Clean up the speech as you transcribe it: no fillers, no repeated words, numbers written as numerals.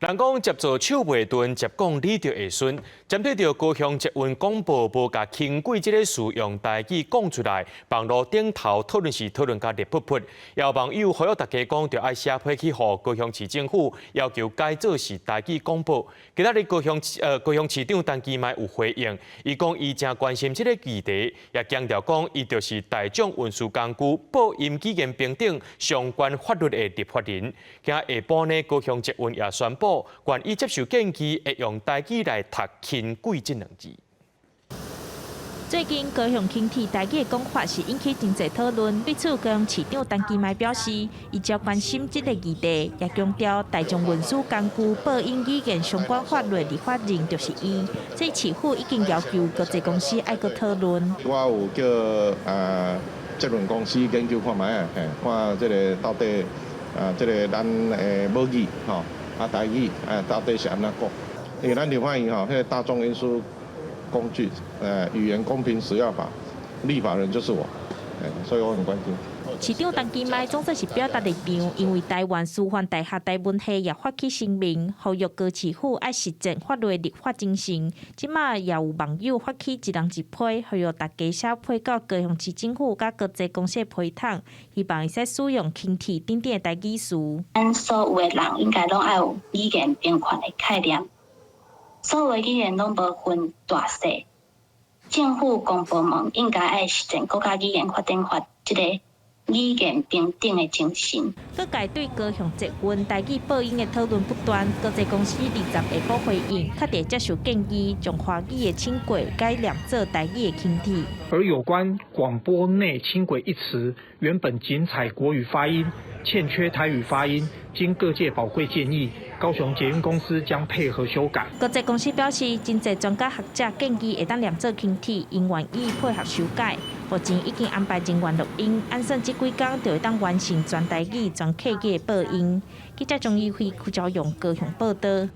人講接做手袂鈍，接講理就會順。針對著高雄捷運廣播無共輕軌這個詞用台語講出來，網路頂頭討論是討論甲熱噗噗。有網友呼籲大家講，著愛寫批去予高雄市政府，要求改做是台語廣播。今仔日高雄市長陳其邁有回應，伊講伊誠關心這個議題，也強調講伊就是大眾運輸工具播音語言平等相關法律的立法人。今下晡呢，高雄捷運也宣布，願意接受建議，會用台語來讀輕軌這兩字。最近高雄輕鐵台語的講法是引起真濟討論。對此，高雄市長陳其邁表示，伊誠關心這個議題，也強調大眾運輸工具播音語言相關法律立法人就是伊。所以市府已經要求國際公司愛閣討論。我有叫捷運公司研究看覓啊，看這個到底啊，這個咱的母語吼。啊，台語啊，到底是按怎講？因為咱立法院吼，彼個大眾運輸工具，語言公平使用法，立法人就是我，所以我很關心。市長陳其邁總算是表達立場，因為台灣師範大學台文系也發起聲明，呼籲高市府愛實踐法律立法精神。這馬也有網友發起一人一批，呼籲大家寫批到高雄市政府佮國際公司批桶，希望會使使用輕鐵等等的台語詞。咱所有的人應該攏愛有語言平權的概念，所有的語言攏無分大細。政府公部門應該愛實踐國家語言發展法這個語言平等的精神。各界對高雄捷運台語播音的討論不斷，國際公司20下晡回應，確定接受建議，將華語的輕軌改念做台語的輕鐵。而有關廣播內輕軌一詞，原本僅採國語發音，欠缺台語發音，經各界寶貴建議，高雄捷運公司將配合修改。國際公司表示，真濟專家學者建議會當念做輕鐵，𪜶願意配合修改。目前已經安排人員錄音，按算這幾工就會當完成全台語、全客語的播音。記者鍾怡輝、邱昭勇高雄報道。